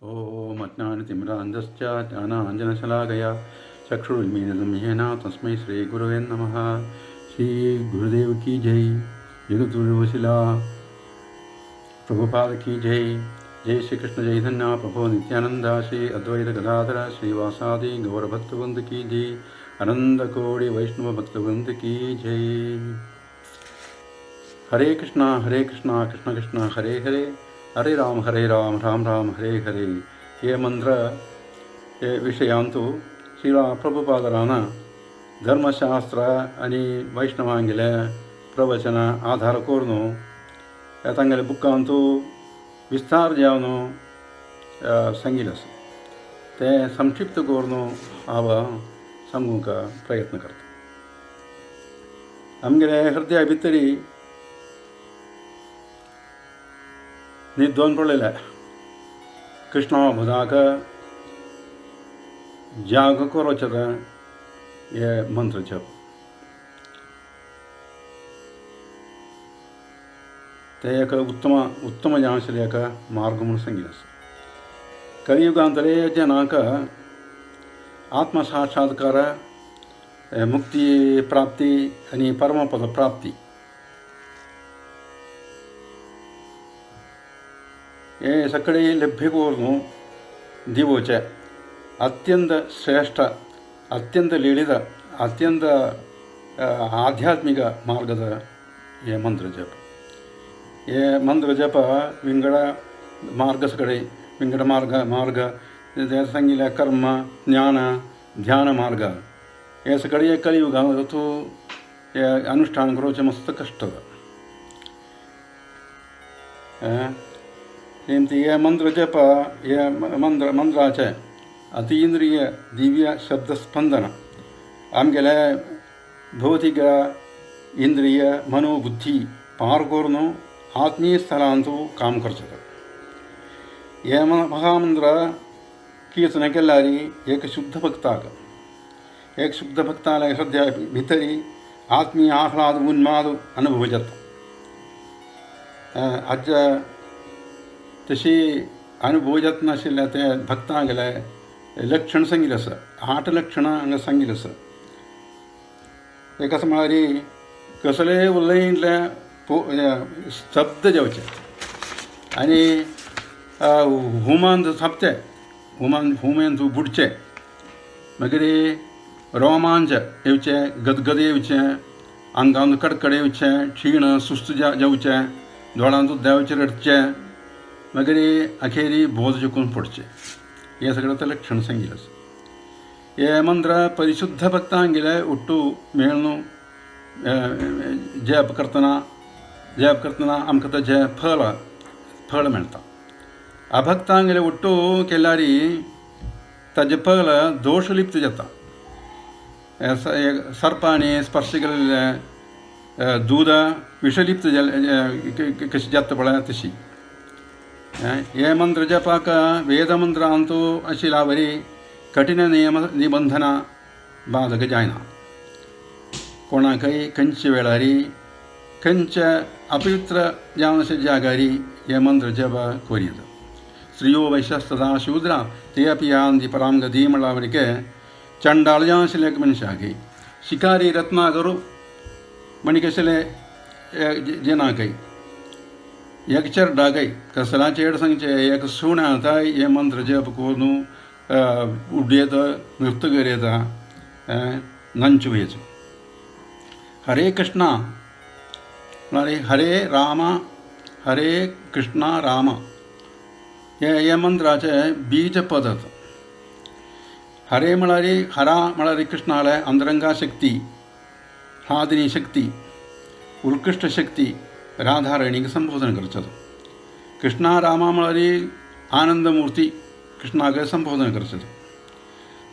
ॐ अज्ञानतिमिरान्धस्य ज्ञानाञ्जनशलाकया चक्षुरुन्मीलितं येन तस्मै श्रीगुरवे नमः। श्री गुरुदेव की जय। जगद्गुरु श्रील प्रभुपाद की जय। जय श्री कृष्ण चैतन्य प्रभु नित्यानंद श्री अद्वैत गदाधर श्रीवासादि गौरभक्तवृंद की जय। अनंत कोटि वैष्णव भक्तवृंद की जय। हरे कृष्णा कृष्ण कृष्ण हरे हरे, हरे राम राम राम हरे हरे। ये मंत्र ये विषयांतु श्रील प्रभुपादरान धर्मशास्त्र आनी वैष्णवांगेले प्रवचन आधार करून तांगेले बुकांतु विस्तार जावन सांगिल्लें आसा, तें संक्षिप्त करून हांव सांगूंक प्रयत्न करता। आमगेले हृदया भितरी न्हिदोन पडलेले कृष्ण बुधाक जाग करोचें हे मंत्र जप ते एक उत्तम उत्तम जावन आशिल्लें एक मार्ग म्हूण सांगिल्लें आसा। कलियुगांतले जनांक आत्मसाक्षात्कार, मुक्ती प्राप्ती आनी परमपद प्राप्ती हे सगळे लभ्य करून दिवचे अत्यंत श्रेष्ठ, अत्यंत ललित, अत्यंत आध्यात्मिक मार्गದ हे मंत्र जप। हे मंत्र जप विंगड मार्ग सगळे विंगड मार्ग मार्ग सांगिल्ले कर्म, ज्ञान, ध्यान मार्ग हे सगळे कलियुगांत हे अनुष्ठान करूचें मस्त कश्ट। हे मंत्र जप हे मंत्र मंत्राचे अतींद्रिय दिव्य शब्द स्पंदन आमगेले भौतिक इंद्रिय मनोबुद्धी पार करून आत्मीय स्थलांतु काम करचें। हे महामंत्र कीर्तन केल्यार एक शुद्ध भक्ताक, एक शुद्ध भक्ताले हृदया भितरी आत्मीय आह्लाद उन्माद अनुभव जाता। आज तशी अनुभव जात नाशिल्ल्या ते भक्तांगेले लक्षण सांगिल्लें आसा, 8 लक्षणां हांगा सांगिल्लें आसा। एक आसा म्हळ्यार कसलेय उलयिल्ले स्तब्ध जावचें आनी हुमान थापचें, हुमान हुमेन बुडचें, मागीर रोमांच येवचें, गदगद येवचें, आंगान कडकड येवचें, क्षीण सुस्त जावचें, दोळ्यांत देंवचें, रडचें, मागीर अखेरी बोध चुकून पडचें। हें सगळें तें लक्षण सांगिल्लें आसा। हे मंत्र परिशुद्ध भक्तांगेले ಒಟ್ಟು मेळ्ळून जप करतना, जप करतना आमकां ताचें फळ फळ मेळटा। अभक्तांगेले ಒಟ್ಟು केल्यार ताजें फळ दोशलिप्त जाता। सर्पांनी स्पर्श केल्लें दूद विशलिप्त कशें जाता पळय तशी। हे मंत्र जपाक वेदमंत्रांतु आशिल्ल्या वरी कठीण नियम निबंधना बाधक जायना। कोणाकय खंयच्या वेळार खंयच्या अपवित्र जावन अशा जाग्यार हे मंत्र जप करूं येता। स्त्रियो वैश्यस्तथा शूद्रा ते अपि यान्ति परां गतिं म्हळ्यार वरके चंडाळ जावन आशिल्ले एक मनशाक, शिकारी रत्नाकरू मणिकशले जनाकय, एक चेरडाकय कसला चेड सांगचें एक सुण्याताय हे मंत्र जप करून उड्येता, नृत्य करयता, नंचू हेचो। हरे कृष्णा म्हळ्यार हरे राम हरे कृष्णा राम हे हे मंत्राचें बीज पद। हरे म्हळ्यार हरा म्हळ्यार कृष्णाले अंतरंगा शक्ती, हादिनी शक्ती, उत्कृष्ट शक्ती राधाराणीक संबोधन करचो। कृष्णा रामा म्हळ्यार आनंदमूर्ती कृष्णाक संबोधन करचो।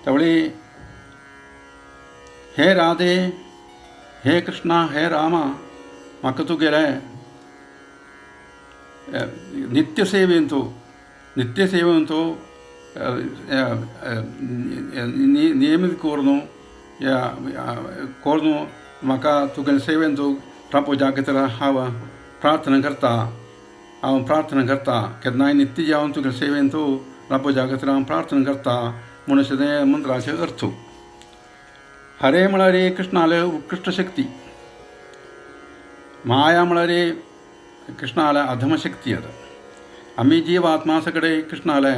त्यावेळी हे राधे हे कृष्णा हे रामा म्हाका तुगेले नित्यसेवेंतु नित्यसेवेंतु नियमीत करून करून म्हाका तुगेले सेवेंतु रापोवच्या खातीर हांव प्रार्थना करता, हांव प्रार्थना करता केन्नाय नित्य जावन तुगेले सेवेंतु रापोजा खातीर हांव प्रार्थना करता म्हूण अशें तें मंत्राचें अर्थ. हरे म्हळ्यार कृष्णाले उत्कृश्ट शक्ती, माया म्हळ्यार कृष्णाले अधम शक्ती. आतां आमी जीवात्मा सगळे कृष्णाले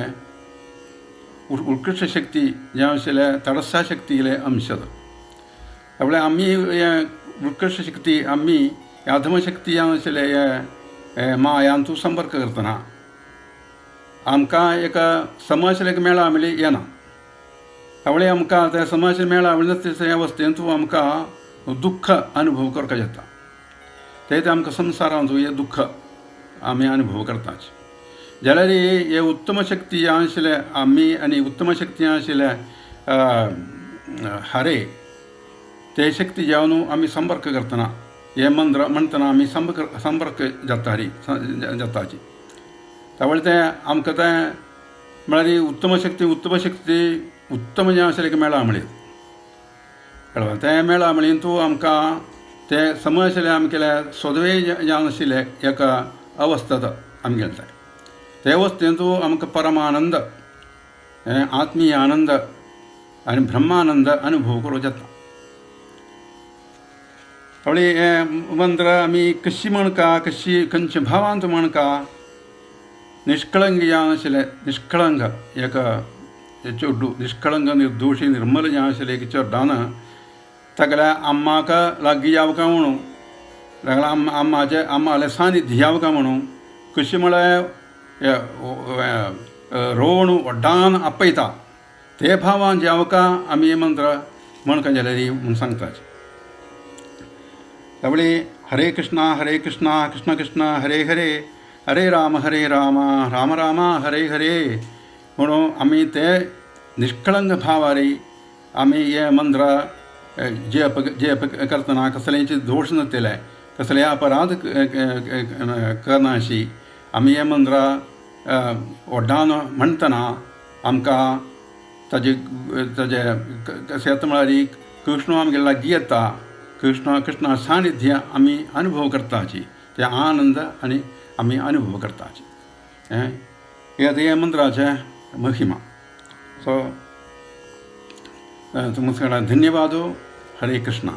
उत्कृश्ट शक्ती जें आशिल्लें तडसा शक्तीले अंश. म्हळ्यार आमी हे उत्कृश्ट शक्ती, आमी अधम शक्ती आशिल्ले हे मायांतू संपर्क करतना आमकां एक समज एक मेळा म्हणल्यार येना. त्यावेळी आमकां त्या समाज मेळा म्हणल्यार ते अवस्थेंत आमकां दुख्ख अनुभव करपाक येता. ते आमकां संवसारांत हे दुख्ख आमी अनुभव करतात. जाल्यार हे उत्तम शक्ती आशिल्ले आमी आनी उत्तम शक्ती आशिल्ले हरे ते शक्ती जेवन आमी संपर्क करतना हे मंत्र म्हणटना आमी संपर्क जाता हरी जाताची. त्यावेळी तें आमकां तें म्हळ्यार उत्तम शक्ती उत्तम शक्ती उत्तम जें आशिल्लें मेळा म्हळें कळ्ळें तें मेळा म्हळें तूं आमकां तें समज आशिल्लें आमगेलें सदवें जावन आशिल्लें एका अवस्था आमगेलें तें ते अवस्थेंत आमकां परमानंद आत्मीय आनंद आनी ब्रह्मानंद अनुभव करूं जाता. त्यावेळी हे मंत्र आमी कशी म्हणका कशी खंयच्या भावांत म्हणका निष्कळंग जावन आशिल्लें निष्कळंग एक चेड्डू निष्कळंग निर्दोशी निर्मल जावन आशिल्लें एक चेड्डान तागेल्या अम्माक लागीं जावका म्हणून तागेल्या अम्माचे अम्मालें सानिध्य जावका म्हणून कशें म्हळ्यार रोवण व्हड्डान आपयता ते भावान जावका आमी हे मंत्र म्हणका जाल्यार म्हूण सांगता. त्यावेळी हरे कृष्णा कृष्णा कृष्ण हरे हरे हरे राम राम राम हरे हरे म्हणून आमी ते निष्कळंग भावारी आमी हे मंत्र जप जप करतना कसलेच दोश नासतले कसले अपराध करनाशी आमी हे मंत्र व्हड्डान म्हणटना आमकां ताजे ताजे कशें येता म्हळ्यार कृष्ण आमगे लागीं येता, कृष्ण कृष्णा सानिध्य आमी अनुभव करताची ते आनंद आनी आमी अनुभव करताची. हे आतां हे मंत्राचें महिमा. सो तुमकां धन्यवाद. हरे कृष्णा.